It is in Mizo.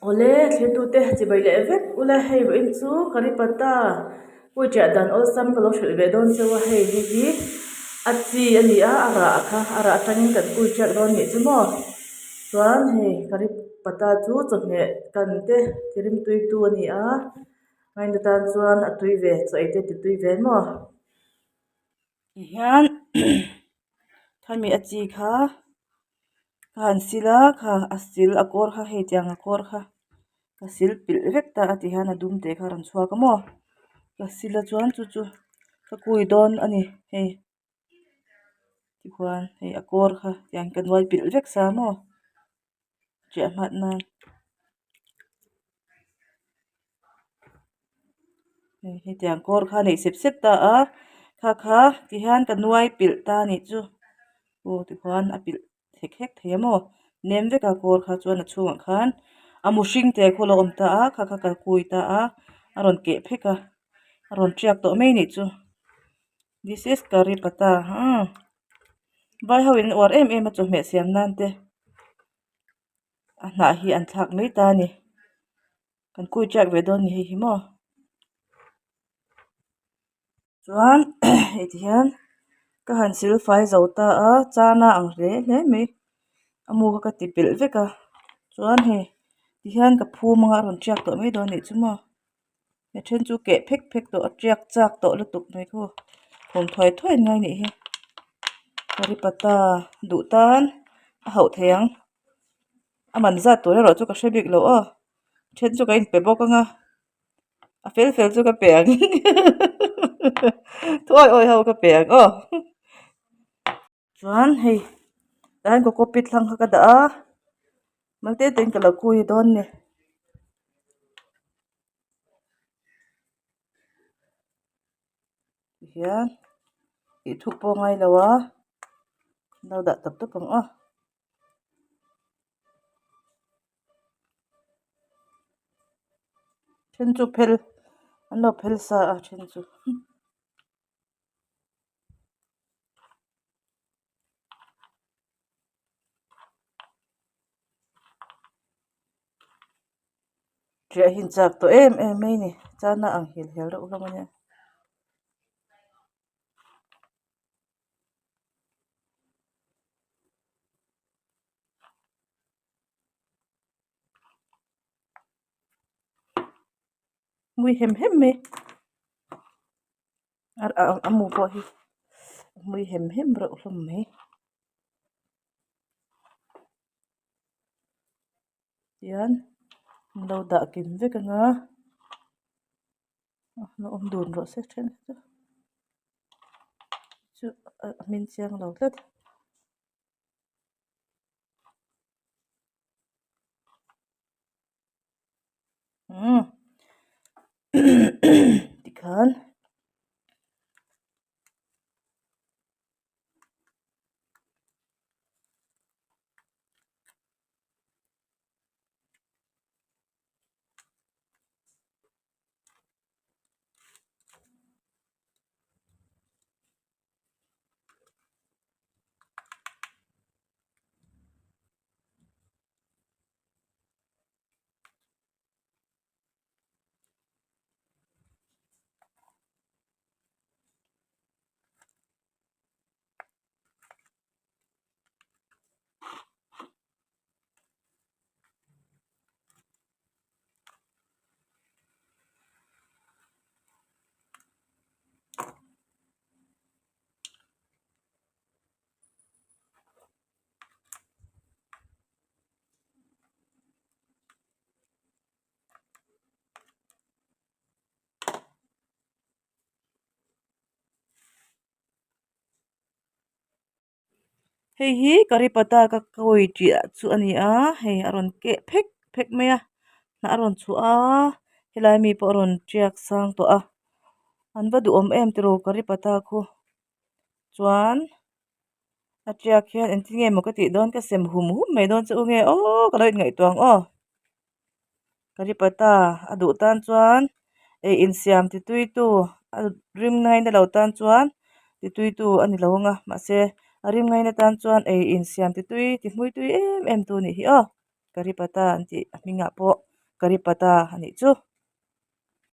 Awle thirtute chibai leh vek ula hei vawiin chu Karipata puiṭiah dan awlsam ka lo hrilh ve dawn cheu a hei hei hi a chi a ni a a rah kha a rah atangin kan puiṭiak dawn nih chu maw chuan hei Karipata chu chawhmeh kan te ti rimtui tu a ni a ngaina tan chuan a tui ve chaw ei te ti tui ve maw tihian khami a chi kha. Ka han sil a kha a sil a kawr kha hei tiang a kawr kha ka sil pilh vek ta a ti hian a dum te kha a rawn chhuak a maw ka sil a chuan chu chu ka kui dawn a ni hei tikhuan hei a kawr kha tiang ka nuai pilh vek sa maw chiah hmat nan. Hei hetiang kawr kha a nei sep sep ta a kha kha tihian ka nuai pilh ta a nih chu aw tikhuan a pilh hek hek thei a maw nem vek a kawr kha chuan a chhungah khan a mihring te khu a lo awm ta a kha kha ka kui ta a a rawn keh phek a a rawn tiak tawh mai a nih chu this is curry pata umm vai ho in uar em em a chawhmeh siam nan te a hnah hi an thlak mai ta a ni. Kan kui tiak ve dawn ni hei hi maw chuan hei ti hian ka han sil fai zo ta a chana ang hle hle mai a mu kha ka ti pilh vek a chuan hei ti hian ka phum anga a rawn tiak tawh mai dawn anih chu maw a then chu keh phek phek tawh a tiak chak tawh lutuk mai khu phum thuai thuai an ngai anih hi curry patta duh tan a hauh thei ang a man zat tur erawh chu ka hre bik lo aw. Then chu ka inpe bawk anga a fel fel chu ka pe ang thuawi awi ho ka pe ang aw chuan hei tah hian cocopeat hlang kha ka dah a mal te te in ka lo kui dawn a ni. Tihian tih thuk pawh a ngai lo a an lo dah tawp tawp ang aw. Then chu phel an lo phel sa a then chu. Riah hi an chak tawh em em mai a ni chana ang hel hel reuh hlawm a nia. Mui hem hem mai a mu pawh hi a mui hem hem reuh hlawm mai tihian an lo dah kim vek anga a awm dun rawh se then chu chu a hmin chiang lo tlat. Umm tikhan. Hei hi curry patta ka kawi tih chu a ni a hei a rawn keh phek phek mai a hnah a rawn chhuah a helai mi pawh a rawn tiak sang tawh a an va duhawm em tiraw curry patta khu chuan a tiak hian engtin nge maw ka tih dawn ka sem hum hum mai dawn che u nge aw ka lo inngaihtuah ang aw curry patta a duh tan chuan ei insiam ti tui tu a rim ngaina lo tan chuan ti tui tu a ni lo ang a mahse a rim ngaina tan chuan ei insiam ti tui ti hmui tui em em tu a nih hi aw curry patta an tih a hmingah pawh. Karipatta a nih chu.